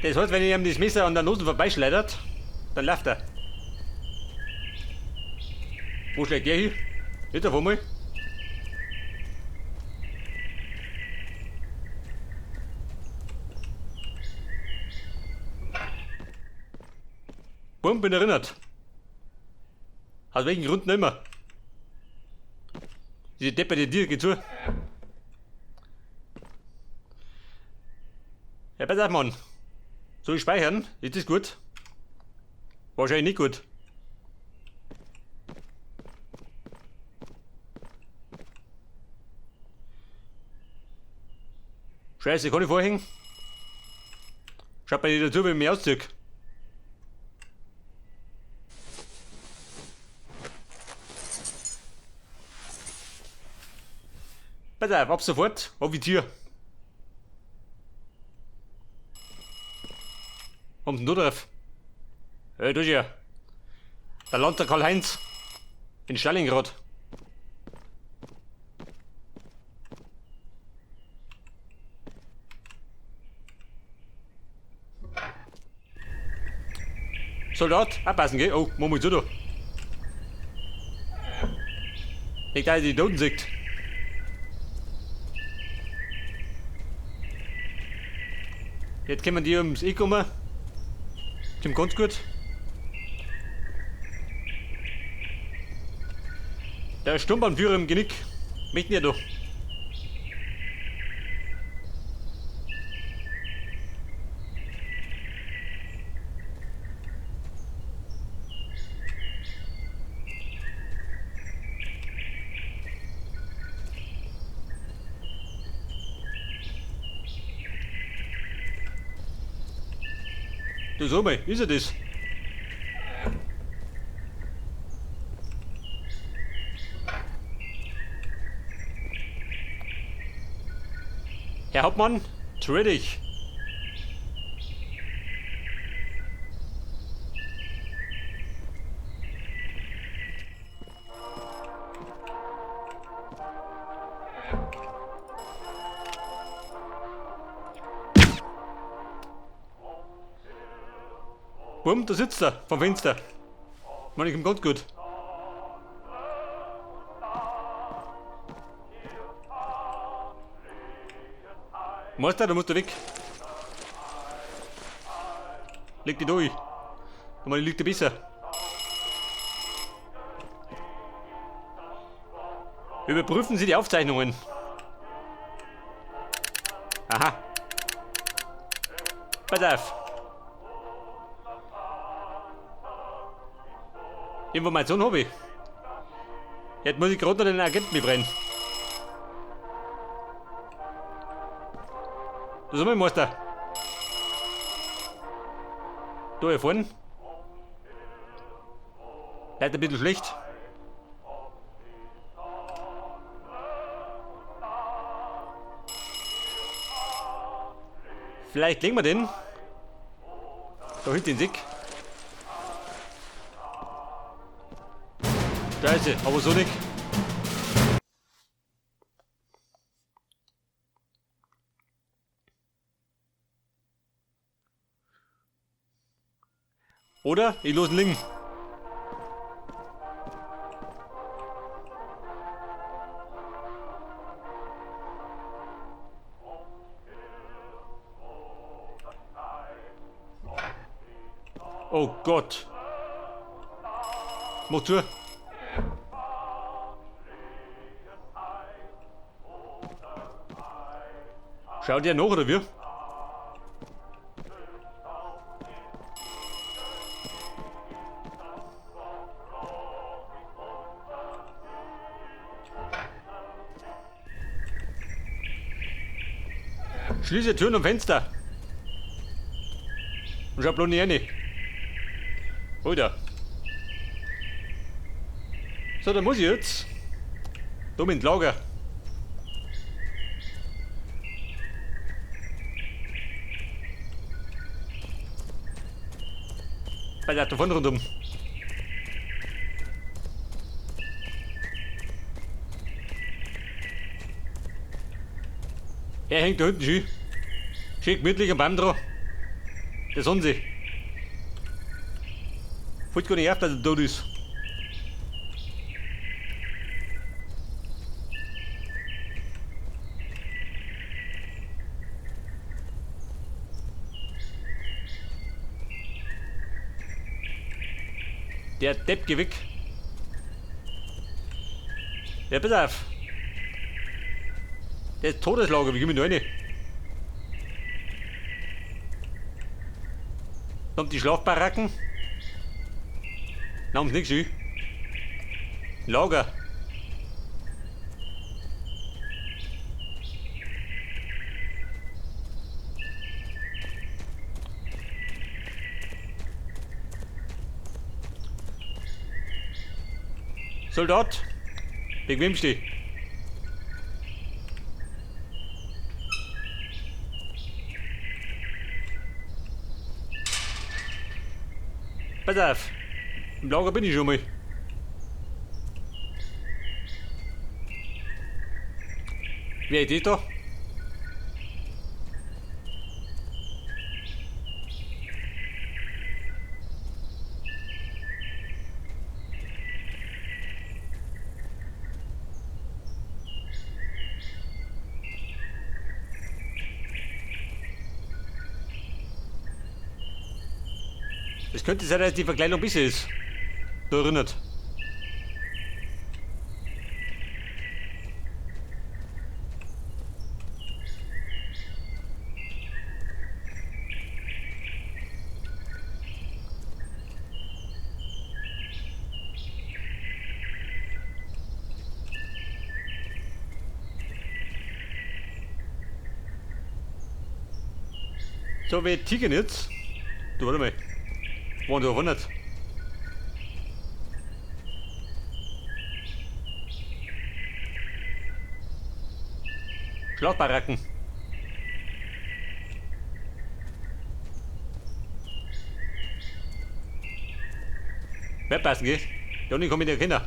Das heißt, wenn ich ihm das Messer an der Nase vorbeischleudert, dann läuft er. Wo schlägt der hin? Nicht auf einmal. Bumm, bin erinnert. Aus welchen Gründen immer. Diese depperte Tür geht zu. Ja, pass auf, Mann. Soll ich speichern? Ist das gut? Wahrscheinlich nicht gut. Scheiße, kann ich vorhängen? Schaut bei dir dazu, wenn ich mich ausziehe. Pass auf, ab sofort, auf die Tür. Kommt denn du drauf? Hey, du hier. Der Landtag Karl-Heinz. In Stalingrad. Soldat, abpassen, gell? Oh, mach mal zu da. Nicht, dass er die Toten sieht. Jetzt können die ums Eck kommen. Kommt ganz gut. Der Sturmbannführer im Genick. Möchten ja doch. Du sag mal, ist er das? Herr Hauptmann, dich. Bumm, da sitzt er, vom Fenster. Mann, ich komm ganz gut. Meister, da musst du weg. Leg dich durch. Aber die liegt dir besser. Überprüfen Sie die Aufzeichnungen. Aha. Pass auf. Information habe ich. Jetzt muss ich gerade noch den Agenten mitbrennen. Das ist mein Meister. Da hier vorne. Leider ein bisschen schlecht. Vielleicht legen wir den. Da hinten den Sick. Scheiße, aber so nicht. Oder ich los liegen. Oh Gott. Mach zu. Schau dir nach, oder wie? Schließe Türen und Fenster. Und schau bloß nicht rein. Alter. So, da muss ich jetzt. Da mit dem Lager. Bei der davon rundum. Er hängt da hinten schön. Schön gemütlich am Baum dran. Das haben sie. Fällt gar nicht auf, dass er tot ist. Der Depp, geh weg. Ja, pass auf. Der ist Todeslager, wie komm ich da rein? Dann die Schlafbaracken. Dann haben's nicht gesehen. Lager. Soldat, bequem steh. Pass auf, im Lager bin ich schon mal. Wer ist das da? Es könnte sein, dass die Verkleidung besser ist. Da erinnert. So, wir ticken jetzt. Du, warte mal. Waren da 100. Schlafbaracken. Wer passen geht? Johnny kommt mit den Kindern.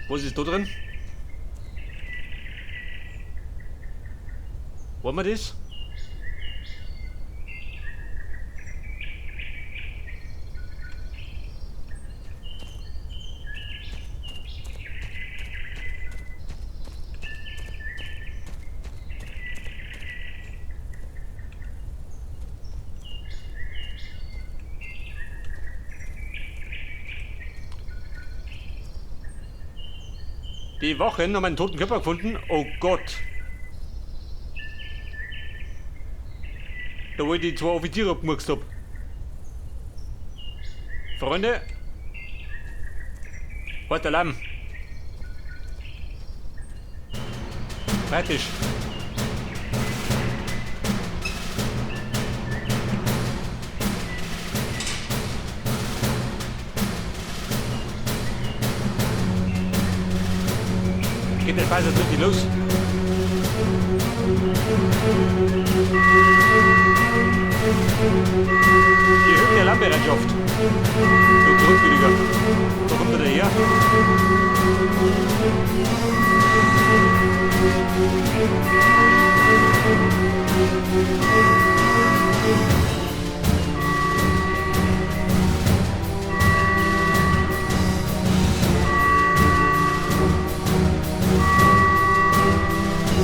Was ist da drin? Wollen wir das? Die Wachen haben einen toten Körper gefunden. Oh Gott. Da wo ich die zwei Offiziere abgemurkst hab. Freunde. Halt Alarm. Praktisch. Geht der Spaß jetzt richtig los. Die erhöhte Alarmbereitschaft. So Grundwürdiger. Wo kommt er her?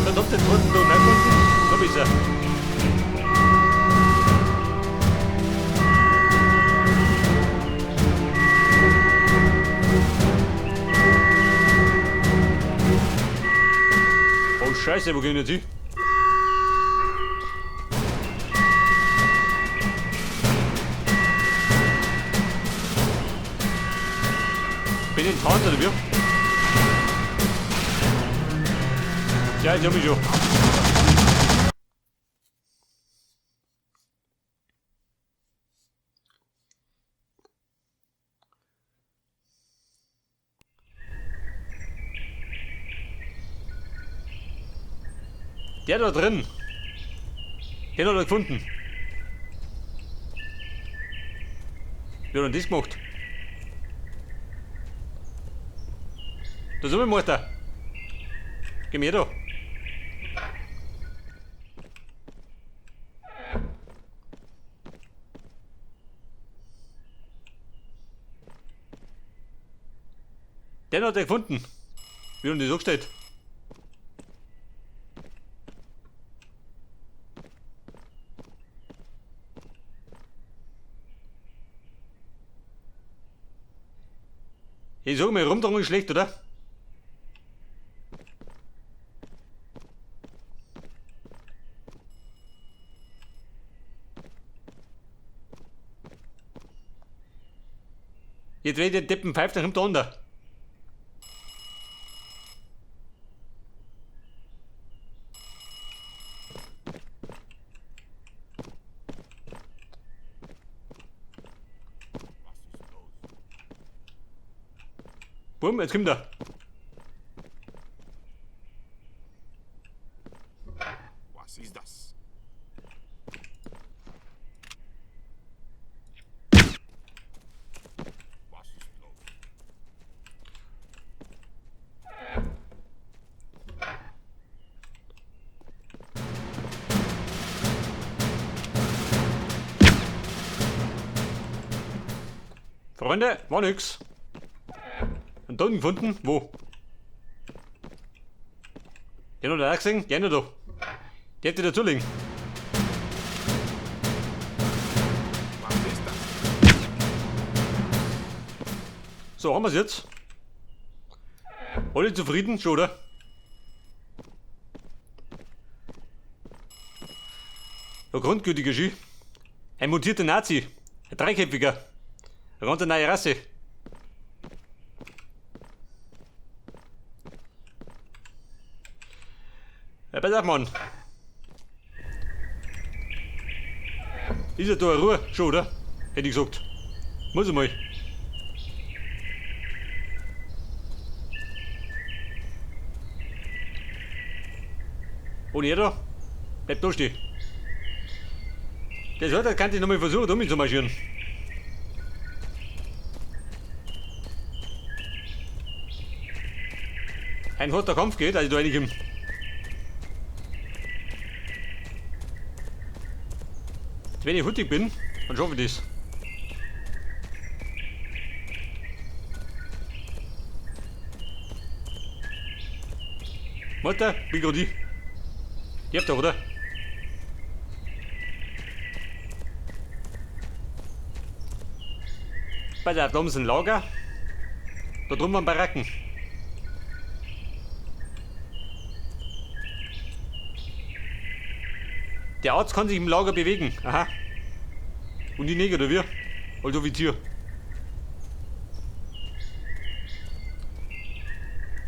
Verdammte Toten, du Neukunden. Da bist er. Oh Scheiße, wo gehen jetzt hin? Bin ich in Trance oder wie? Ja, jetzt hab ich schon. Der da drin, den hat er gefunden. Wie hat er das gemacht? Da ist mein Mutter. Geh mir da. Den hat er gefunden. Wie haben die so gestellt? Ich sag mal, rumdrehen ist schlecht, oder? Jetzt wenn ich den Deppen pfeift, dann kommt der unter. Was ist los? Bumm, jetzt kommt er. Was ist das? Was ist los? Freunde, war nix. Einen Toten gefunden? Wo? Den hat er auch gesehen? Der nicht da. Der hätte dazulegen. Was ist das? So, haben wir's jetzt. Alle zufrieden? Schon, oder? Ein grundgültiger Ski. Ein mutierter Nazi. Ein Dreiköpfiger. Eine ganz neue Rasse. Ja, pass auf, Mann. Ist ja da eine Ruhe, schon, oder? Hätte ich gesagt. Muss ich mal. Und er da? Bleibt da stehen. Das hat er, kann ich nochmal versuchen, da zu marschieren. Ein harter Kampf geht, als ich da reinkomme. Wenn ich huttig bin, dann schaffe ich das. Mutter, bin grad ich. Die habt ihr, oder? Bei der da ist ein Lager. Da drüben waren Baracken. Der Arzt kann sich im Lager bewegen. Aha. Und die Neger, oder wir? Als Offizier.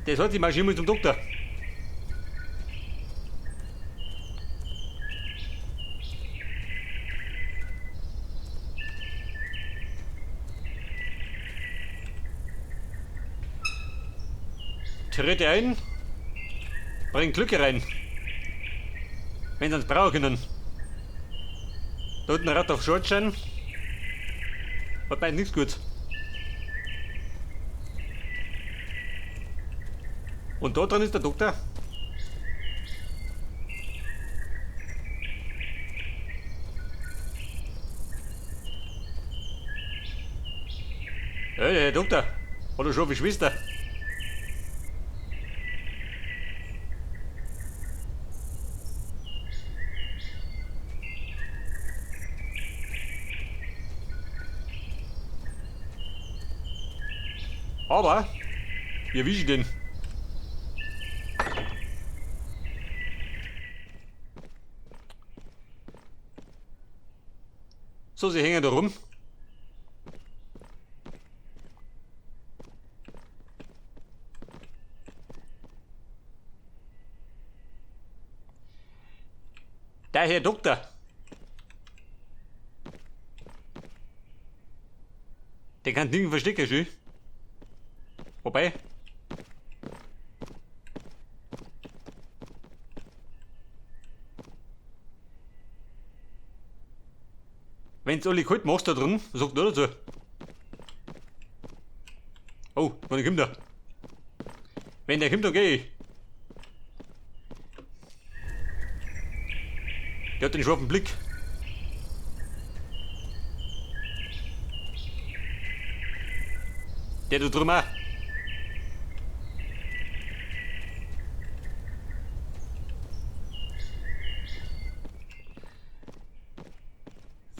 Das hat die marschieren mal zum Doktor. Tritt ein, bringt Glück rein. Wenn sie uns brauchen können. Da unten ein Rad auf Schornstein. Hat bei nichts gut. Und da dran ist der Doktor. Ja, der Doktor hat er schon eine Schwester. Aber wir erwischen den. So, sie hängen da rum. Der Herr Doktor. Der kann nirgends verstecken, schön. Wobei. Wenn's alle kalt machst da drin, sagt er dazu. Oh, wann kommt der? Wenn der kommt, dann geh ich. Der hat den scharfen Blick. Der da drüben auch.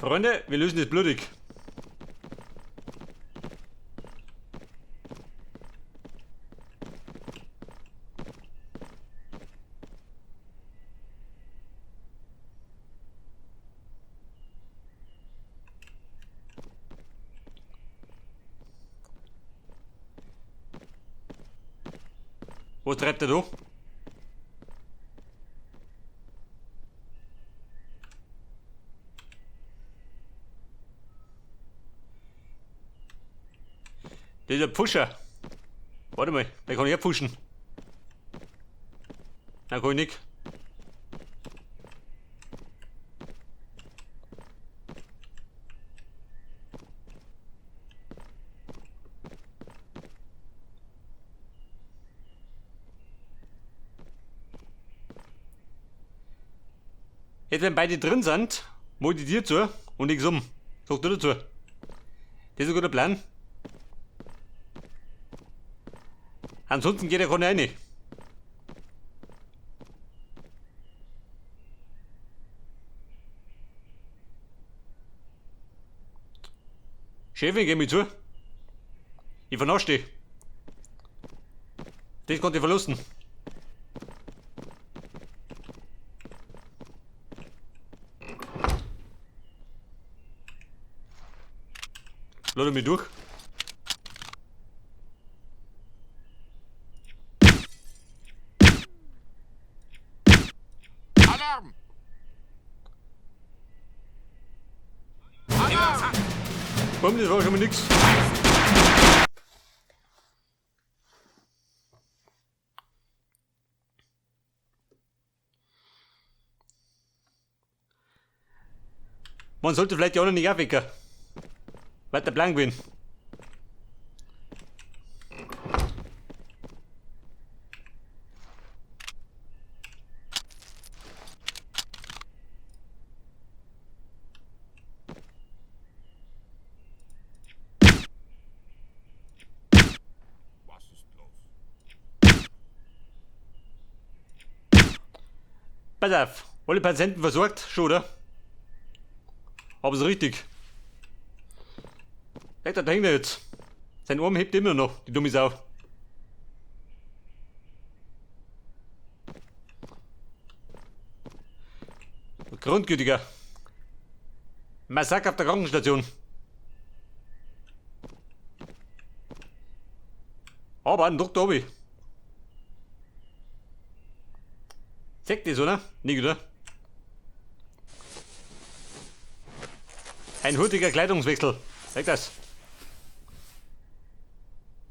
Freunde, wir lösen das blutig. Was treibt er da? Das ist ein Pfuscher. Warte mal, den kann ich auch pfuschen. Nein, kann ich nicht. Jetzt, wenn beide drin sind, mach ich die Tür zu und ich um. Sag du dazu. Das ist ein guter Plan. Ansonsten geht er gar nicht rein. Chefin, geh mir zu. Ich vernasche dich. Das konnte ich verlusten. Lade mich durch. Alarm! Alarm! Bumm, das war schon mal nix. Man sollte vielleicht die anderen nicht aufwecken. Weiter Plan gewinnen. Was ist los? Pass auf, alle Patienten versorgt, schon, oder? Aber so richtig. Da hängt er jetzt. Sein Arm hebt immer noch, die dumme Sau. Grundgütiger. Massaker auf der Krankenstation. Aber ein Doktor hab ich. Zeigt das, oder? Nicht, oder? Ein hurtiger Kleidungswechsel. Zeig das.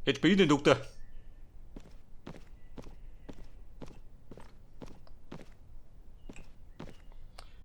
Jetzt bin ich den Doktor.